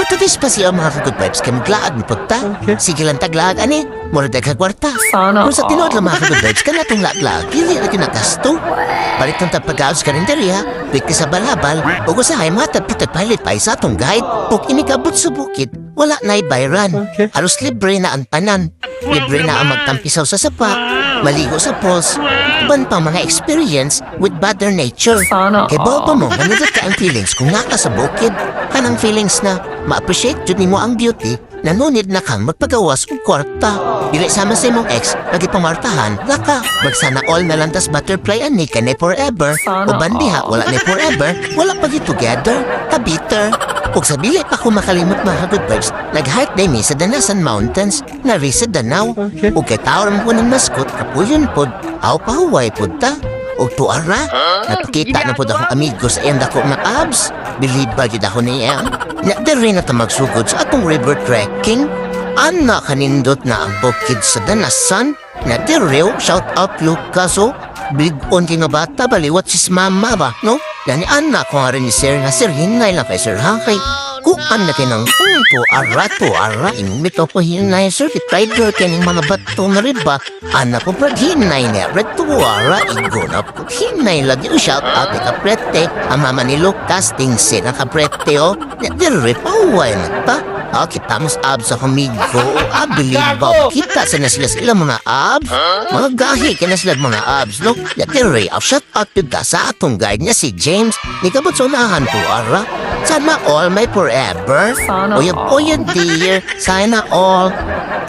For today's pasiyo, mga ka-good vibes, kay maglaag ni pagta. Sige lang taglaag ani, mura daghang kwarta. Sana Kung sa tinuod lang, all. mga ka-good vibes, kana tong laag-laag, dili na kinagasto. Palit ng tagpagaos karinderya, pwede sa balabal, ug usahay matag patagpalit pa sa atong guide. Ug inikabot sa bukid, wala na bayran. Halos libre na ang tanan. Libre na ang magtampisaw sa sapa, maligo sa falls, uban pa mga experience with Mother Nature. Sana Kay bawa pa all. mo, manindot ka ang feelings kung naa ka sa bukid. Kanang feelings na ma-appreciate jud nimo ang beauty na no need na kang magpagawas og kwarta. Dili sama sa imong ex, nagipamartahan, laka. Magsana all na lang tas butterfly ani kay forever. Sana Uban diha, all. wala ni forever, wala pa together, ka-bitter. Ug sa dili pa ko makalimot, mga good vibes, nag-hike day mi sa Danasan Mountains, na ri sa Danau. Ug kay tao ko ng mascot, kapuyon pod, aw pahuway pod ta. Ug tuara, napakita na pod akong amigo sa iyang dako nga abs. Believe ba gid ako niya? Na diri na ta magsugod sa atong river trekking. Ana kanindot na ang bukid sa Danasan. Na diri, oh, shout out Lucas, oh. Big on kay nga bata, baliwat si mama ba, no? Gani ana ko nga rin ni sir nga sir, hinay lang kay sir ha, kay kuan na kay nang to ara, ingmit ko hinay sir, kay rider kay ning mga bato na rin ba, ana ko brad hinay niya, red to ara, igo na po, hinay lagi, oh, shout out kay kaprete, ang mama ni Lucas, tingsi na kaprete, oh, dire pa, na ta. Ah, kita mo sa abs ako, amigo. Ah, believe ba? Kita sa na sila sila mga abs. Mga gahi ka na sila mga abs, no? Dire, ah, shout out yun ta sa atong guide niya si James. Ni kabot sa unahan to, ara. Sana all may forever. Sana Uyab, all. Uyab, dear. Sana all.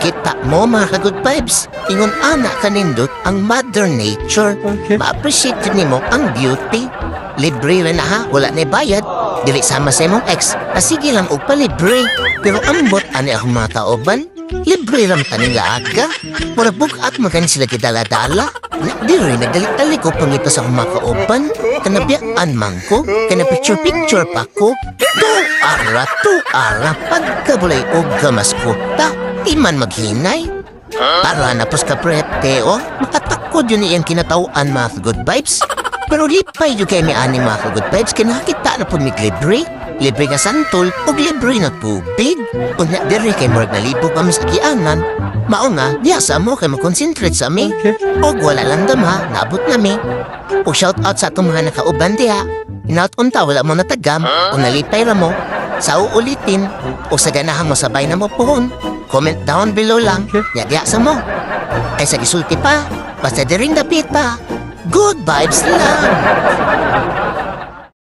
Kita mo, mga ka-good vibes. Ingon ana kanindot ang Mother Nature. Ma-appreciate yun nimo ang beauty. Libre rin na ha, wala na bayad. Dili sama sa imong ex, na sige lang og palibre. Pero ambot ani akong mga kauban, libre lang taning laaga. Mura bugat magani sila gidala-dala. Na, di rin nagdali-dali ko pangita sa akong mga kauban. Kanabiyaan man ko, kana picture-picture pa ko. Tu ara, pagkabulay og gamas ko. Ta, di man maghinay. Para na pos kaprete, oh. Makatakod yun iyang kinatawaan, mga good vibes. Pero lipay yun kay mi ani, mga good vibes, kay nakita na po mig libre. Libre nga santol ug libre na tubig. Unya diri kay murag nalibog kami sa kianan. Mao nga, diya sa mo kay mo-concentrate sa mi. Og wala lang dama, naabot nami. O shout out sa atong mga nakauban diha. Hinaut unta wala mo natagam o nalipay ra mo. Sa uulitin o sa ganahan mo sabay na mo pohon. Comment down below lang. Ya diha sa mo. Ay sa gisulti pa, basta diring dapita. Good vibes lang.